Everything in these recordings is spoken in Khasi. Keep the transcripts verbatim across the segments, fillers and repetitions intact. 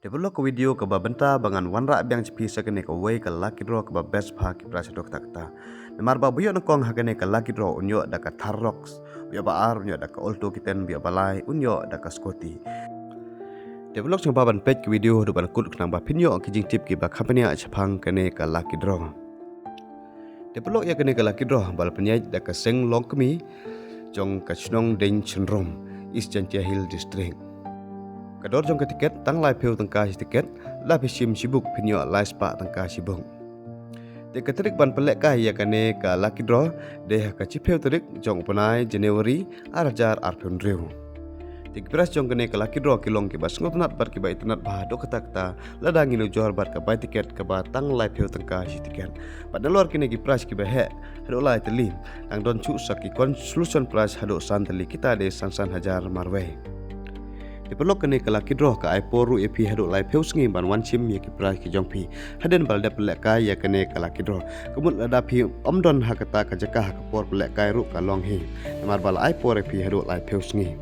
Te paralok, ka video kaba mynta ba ngan wanrah biang sha phi sa kane kawei ka lucky draw kaba best bha ki prize haduh katta katta. Namar ba uba ïoh nyngkong ha kane ka lucky draw un ïoh da ka Thar Roxx, uba ïoh ba ar un ïoh da ka Alto, K ten uba ïoh ba lai un ïoh da ka scooty. Te paralok, sngewbha ban peit ka video haduh ban kut khnang ba phin ïoh ki jingtip kiba kham bniah shaphang kane ka lucky draw. Te paralok, ïa kane ka lucky draw ba la pynïaid da ka seng longkmie jong ka shnong Deiñchynrum, East Jaintia Hills District. Ka dor jong ka tiket tang laiphew tyngka shi tiket, lada phi shim shibuk phin ïoh laispah tyngka shibuk. Te ka tarik ban pynlehkai ïa kane ka lucky draw dei ha ka shiphew tarik jong u bnai January ar hajar arphew hynriew. Te ki prize jong kane ka lucky draw ki long kiba sngewtynnat bad kiba itynnat bha haduh katta katta lada ngin ujor bad ka bai tiket kaba tang laiphew tyngka shi tiket. Bad nalor kine ki prize kiba heh haduh lai tylli, nang don shuh sa ki consolation prize haduh san tylli, kita dei san san hajar marwei. Te paralok, kane ka lucky draw ka ai por ruh ïa phi haduh laiphew sngi ban wan shim ïa ki prize ki jong phi hadien ba la dep pynlehkai ïa kane ka lucky draw. Ka mut lada phi ym don ha kata ka jaka ha ka por pynlehkai ruh ka long hi, namar ba la ai por ïa phi haduh laiphew sngi.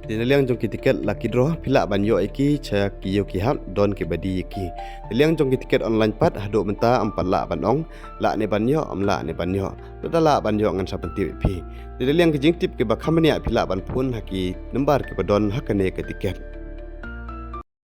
Te na liang jong ki tiket lucky draw phi lah ban ïoh ïa ki sha ki ïew ki hap, don kiba die ïa ki. Na liang jong ki tiket online pat haduh mynta ym pat lah ban ong lah ne ban ïoh, ym lah ne ban ïoh. Lada lah ban ïoh ngan sa pyntip ïa phi. Te na liang ki jingtip kiba kham bniah phi lah ban phone ha ki number kiba don ha kane ka tiket.